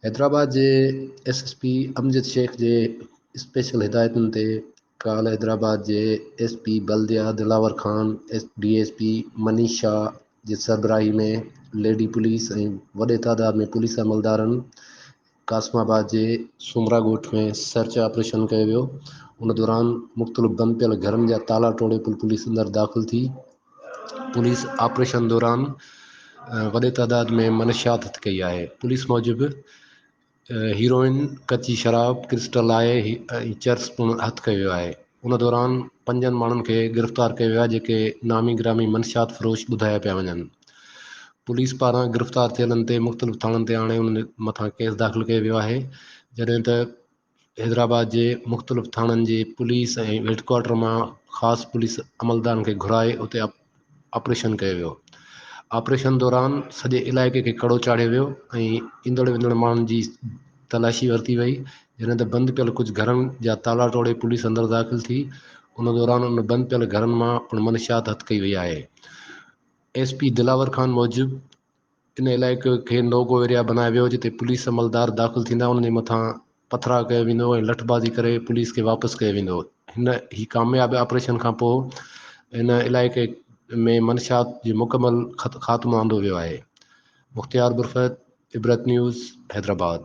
حيدرآباد جي S S P Amjad Shaikh جي special هدايتن تي ڪالهه حيدرآباد جي S P Baldia Dilawar Khan, D S P Manisha جي سربراهي ۾ ليڊي پوليس ۽ وڏي تعداد ۾ پوليس عملدارن قاسم آباد جي سومرا ڳوٺ ۾ سرچ آپريشن ڪيو ويو، ان دوران مختلف بند پيل گهرن جا تالا ٽوڙي پوليس اندر داخل ٿي، پوليس آپريشن دوران وڏي تعداد ۾ منشيات هٿ ڪئي آهي، پوليس موجب هيروئن، ڪچي شراب، ڪرسٽل آء ۽ چرس پڻ هٿ ڪيو ويو آهي، ان دوران پنجن ماڻهن کي گرفتار ڪيو ويو آهي جيڪي نامي گرامي منشيات فروش ٻڌايا پيا وڃن، پوليس پاران گرفتار ٿيلن تي مختلف ٿاڻن تي آڻي انهن مٿان ڪيس داخل ڪيو ويو آهي، جڏهن ته حيدرآباد جي مختلف ٿاڻن جي پوليس ۽ هيڊ ڪوارٽر مان خاص پوليس عملدارن کي گهرائي اتي آپريشن ڪيو ويو. آپريشن دوران سڄي علائقي کي ڪڙو چاڙهيو ويو ۽ ايندڙ ويندڙ ماڻهن جي تلاشي ورتي وئي، جڏهن ته بند پيل ڪجهه گهرن جا تالا ٽوڙي پوليس اندر داخل ٿي، ان دوران ان بند پيل گهرن مان پڻ منشيات هٿ ڪئي وئي آهي. ايس پي دلاور خان موجب ان علائقي کي نو گو ايريا بنايو ويو جتي پوليس عملدار داخل ٿيندا انهن جي مٿان پٿراء ڪيو ويندو ۽ لٺبازي ڪري پوليس کي واپس ڪيو ويندو. هن هي ڪامياب آپريشن کان پوء ان علائقي ۾ منشيات جو مڪمل خاتمو آندو ويو آهي. مختيار برفت، عبرت نيوز، حيدرآباد.